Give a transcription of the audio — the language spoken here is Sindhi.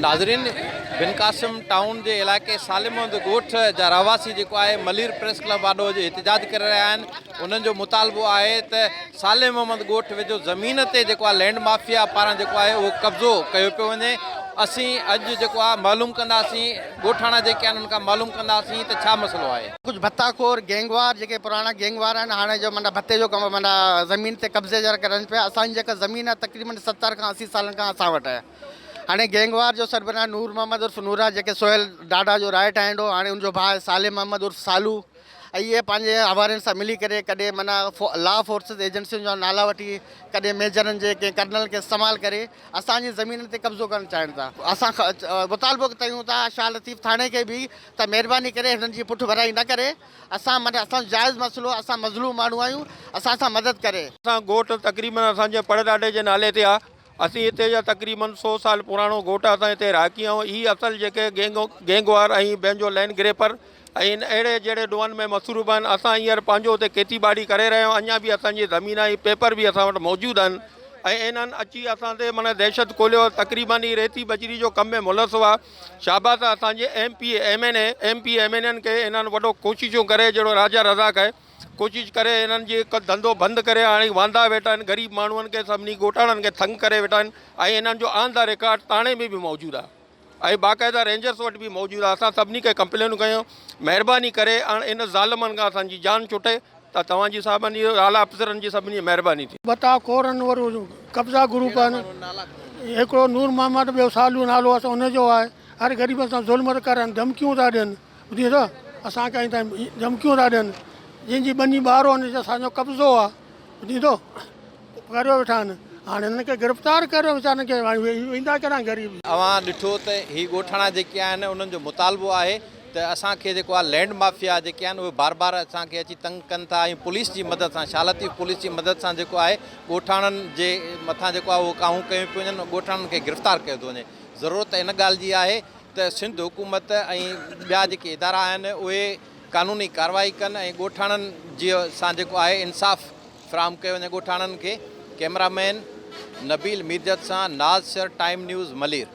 ناظرين بن قاسم ٽائون جي علائقي صالح محمد ڳوٺ جا رهواسي جيڪو آهي ملير پريس ڪلب آڏو اڄ احتجاج ڪري رهيا آهن انهن جو مطالبو آهي ته صالح محمد ڳوٺ ويجهو زمين تي جيڪو آهي لينڊ مافيا پاران جيڪو آهي اهو قبضو ڪيو پيو وڃي اسين اڄ جيڪو آهي معلوم ڪنداسين ڳوٺاڻا جيڪي آهن انهن کان معلوم ڪنداسين ته ڇا مسئلو آهي. ڪجهه ڀتا خور گينگ وار جيڪي پراڻا گينگ وار آهن هاڻي جو معنيٰ ڀتي جو ڪم معنيٰ زمين تي قبضي جا ڪرن پيا اسان جي جيڪا زمين آهي تقريبن 70 کان 80 سالن کان اسان وٽ آهي هاڻي گينگ وار جو سربراهه نور محمد عرف نورا جيڪي سهيل ڏاڏا جو رائيٽ هينڊ هو هاڻي ان جو ڀاء صالح محمد عرف صالو ۽ اهي پنهنجي حوارين سان ملي ڪري ڪڏهن معنيٰ لا فورسز ايجنسين جا نالا وٺي ڪڏهن ميجرن جي ڪنهن ڪرنل کي استعمال ڪري اسان جي زمينن تي قبضو ڪرڻ چاهين ٿا اسان مطالبو ڪيون ٿا شاهه لطيف ٿاڻي کي به ته مهرباني ڪري هنن جي پٺ ڀرائي نه ڪري اسان معنيٰ اسان جو جائز مسئلو اسان مظلوم ماڻهو آهيون اسان سان مدد ڪري. اسان ڳوٺ تقريبن اسان جي پڙ ڏاڏي جي نالي تي آ اسين هتي جا تقريبن سو سال پراڻو ڳوٺ آ اسان هتي رهاڪي آهيون هي اصل جيڪي گينگ گينگ وار ۽ پنهنجو لينڊ گريپر ۽ ان اهڙي جهڙي ڏوهن ۾ مصروف آهن اسان هينئر پنهنجو هتي کيتي ٻاڙي ڪري رهيا آهيون اڃا به اسان جي زمين ۽ پيپر به اسان وٽ موجود آهن ۽ انهن اچي اسان تي معنيٰ دهشت کوليو تقريبن هي ريتي بجري جو ڪم ۾ ملوث هئا شاباس اسان جي M P A M N A M P M N N کي انهن وڏو ڪوششون ڪري جهڙو راجا رزاق آهي ڪوشش ڪري هنن جي ڌنڌو بند ڪري هاڻي واندا ويٺا آهن غريب ماڻهن کي سڀني ڳوٺاڻن کي تنگ ڪري ويٺا آهن ۽ هنن جو آن the record ٿاڻي ۾ به موجود آهي ۽ باقاعده رينجرس وٽ به موجود آهي اسان سڀني کي ڪمپلينون ڪيون مهرباني ڪري هاڻ ان ظالمن کان اسان جي جان ڇٽي ته توهان جي صاحبن جي اعليٰ افسرن جي سڀني جي مهرباني ٿيندي. ڀتا خورن ورو قبضا گروپ آهن هڪڙو نور محمد ٻيو سالو نالو اسان ان جو آهي هر غريب سان ظلم ٿا ڪرن ڌمڪيون ٿا ڏين ٻڌين ٿو اسان کي ائين ڌمڪيون ٿا ڏين جنهن جي ٻني ٻارو ان تي اسان جو قبضو آ ٻڌين ٿو ڪريو ويٺا آهن هاڻي هنن کي گرفتار ڪريو ويچارن کي ويندا ڪيڏانهن غريب. اوهان ڏٺو ته هي ڳوٺاڻا جيڪي آهن انهن جو مطالبو آهي ته اسان کي جيڪو آهي لينڊ مافيا جيڪي آهن اهي بار بار اسان کي اچي تنگ ڪن ٿا ۽ پوليس جي مدد سان شاهه لطيف پوليس جي مدد سان جيڪو آهي ڳوٺاڻن جي مٿان جيڪو آهي اهو ڪاهون ڪيون پيون وڃن ڳوٺاڻن کي گرفتار ڪيو ٿو وڃي ضرورت ان ڳالهه جي آهي ته سنڌ حڪومت ۽ ٻيا جيڪي ادارا آهن اهي قانوني ڪارروائي ڪن ۽ ڳوٺاڻن جي سان جيڪو آهي انصاف فراهم ڪيو وڃي ڳوٺاڻن کي ڪئميرا مين نبيل ميرجت سان ناز شر ٽائيم نيوز ملير.